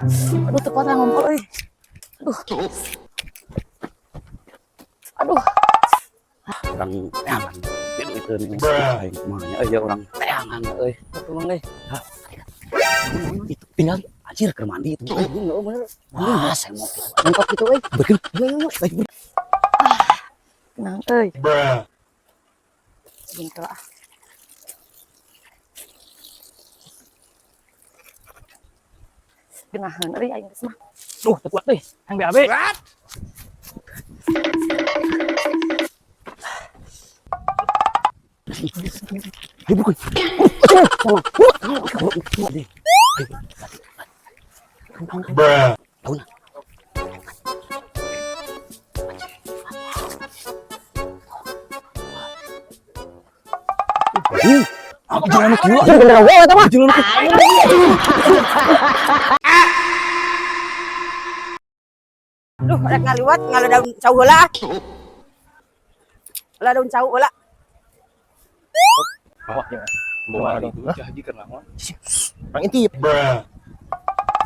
Aduh, teu kuat ngompol euy. Aduh. Aduh. Urang teangan itu nih aing kumaha nya euy, urang teangan euy. Tolong euy. Hah. Itu tinggal anjir keur mandi itu. Wah, saya mau Nangkap gitu euy. Berkeun. Yuk, yuk, yuk. Tenang euy. Bentar ah. Genaheun euy aing geus mah. Duh, teu kuat euy. Hang BAB. Ayo berkeun. Sama. Tahu nah. Aku jalan kieu. Bener wae eta mah. Jalan kieu. Duh, rek ngaliwat ngala daun cau heula. Heula daun cau heula. Bawa ya. Bawa itu Cah Haji keur naon? Orang intip.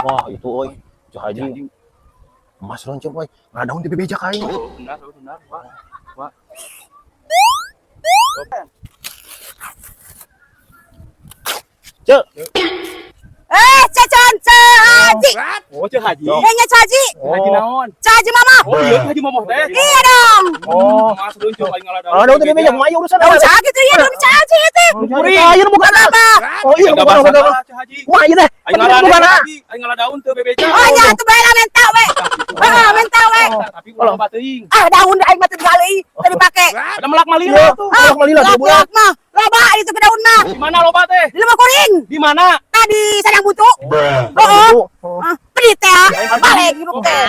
Wah, itu euy. Cah Haji. Emas lonceng euy. Ngala daun di bebeja ka aing. Oh, benar, oh, benar, Pak. Pak. Cek. Eh, cacan Cah Haji. Oh, Cah Haji. Eh, nya Cah Haji. Cah Haji naon? Cah Haji mama. Oh, iya Cah Haji momoh teh. Iya dong. Oh. Mas luncur aing ngala daun. Ngala daun di bebeja kumaha urusan. Daun cah gitu ya, daun Cah Haji itu. Kuring. Ayo bukan Apa? Oh iya, Enggak bukan bahasa bukan. Cah Haji. Kumaha ieu teh? Aing ngala Bukan. daun, Haji. Aing ngala daun teu bebeja. Oh nya atuh bae lah menta we. Heeh, menta we. Tapi ulah loba teuing. Ah, daun aing mah teu digali, teu dipake. Ada melak malila tuh. Ah, Melak malila dua bulan. Lak mah. Loba itu ke daun mah. Di mana loba teh? Di lemah kuring. Di mana? Tadi sadang butuh. Heeh. Ah, pedit teh. Balik hirup teh.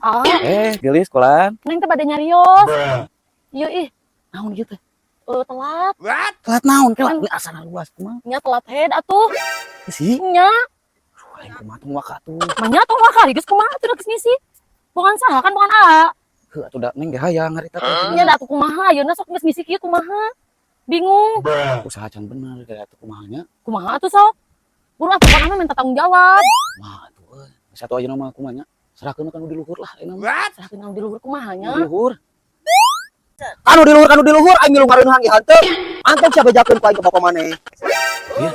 Ah, Eh, gelis kolan. neng teh bade nyarios. Ieu ih, Naon ieu teh? Telat. Telat naon kela? Ini asana luas kumaha? Nya telat head atuh. Sih. Nya, Aduh, aing kumaha tuh waka tuh. manya tong wakari geus kumaha atuh geus ngisi. Bukan saha kan bukan A. Heuh atuh da neng ge hayang harita teh. Nya da atuh kumaha ayeuna sok geus ngisi kieu kumaha. Bingung. Usaha can bener da atuh kumaha nya. Kumaha atuh sok? Buru atuh pokona mah minta tanggung jawab. Kumaha atuh euy. Satu aja nama kumaha nya. Serahkeun kan di luhur lah ayeuna mah. Serahkeun anu di luhur kumaha nya. Di luhur. Anu di luhur, anu di luhur aing milu ngareun hang hanteu. Antong sia bejakeun ku aing ke bapak maneh. Iya.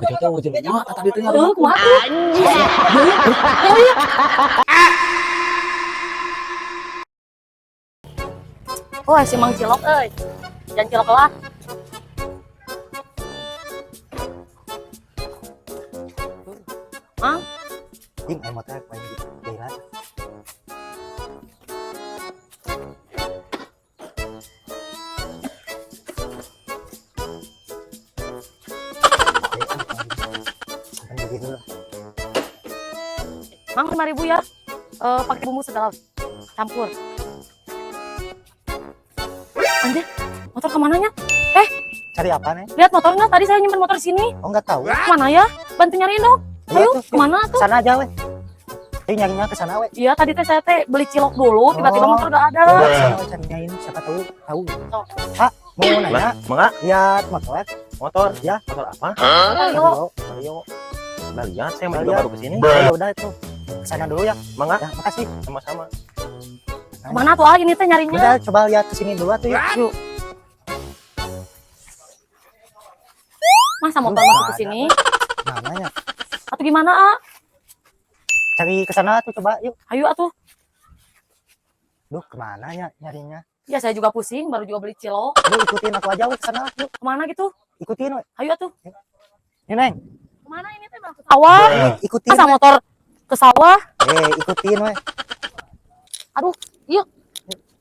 Beja teh jelema tadi teh Heuh, kumaha tuh? Oh, si Mang Cilok euy. Jangan cilok lah. Mang, Ding, aing motor main di jalan. Kan begitu lah. Mang 5.000 ya. Pakai bumbu segala campur. Anjir, motor kemana nya? Cari apa nih? Lihat motor nggak? Tadi saya nyimpen motor di sini. Oh nggak tahu. Kemana ya? Bantu nyariin dong. Ayo Ayo, tuh, kemana tuh? Sana aja weh. Eh nyarinya ke sana weh. Iya, tadi teh saya teh beli cilok dulu, tiba-tiba Oh. motor gak ada. Ke sana weh carinya ini siapa tahu tahu. Oh. Pak, mau nanya? Mangga, Lihat motor. motor. Ya. Motor apa? Ayo. Mario. Nah, lihat saya Nggak juga lihat. baru ke sini. Oh, ya udah itu. Ke sana dulu ya. Mangga, Ya, makasih. sama-sama. Kemana tuh ah ini teh nyarinya? Udah coba lihat ke sini dulu atuh ya. Yuk. Masa motor Duh, masuk ke nggak sini? Mana ya? Atau gimana, ah? Cari ke sana tuh coba yuk. Ayo atuh. Duh, kemana ya nyarinya? Ya saya juga pusing, baru juga beli cilok. Lu ikutin aku aja weh ke sana yuk. Kemana gitu? Ikutin weh. Ayo atuh. Ini Neng, Kemana ini teh malah ke sawah? ikutin. Masa weh. motor ke sawah? Eh, ikutin weh. Aduh, iya.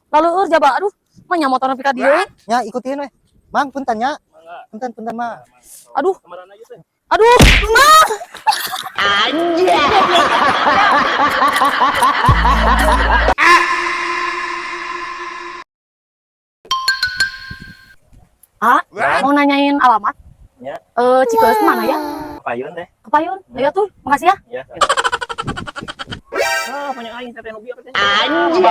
Lalu jaba, aduh, mah motor nepi ka dieu. Ya, ikutin weh. Mang, punten nya. Punten, punten mah. Aduh, Kemarin aja teh. aduh, mah. Ah, mau nanyain alamat? Ya. Cikeas mana ya? Payun teh. Ke Payun. Ayo tuh, makasih ya. Ya. Ah, punya aing teh nu bieu teh. Anjir.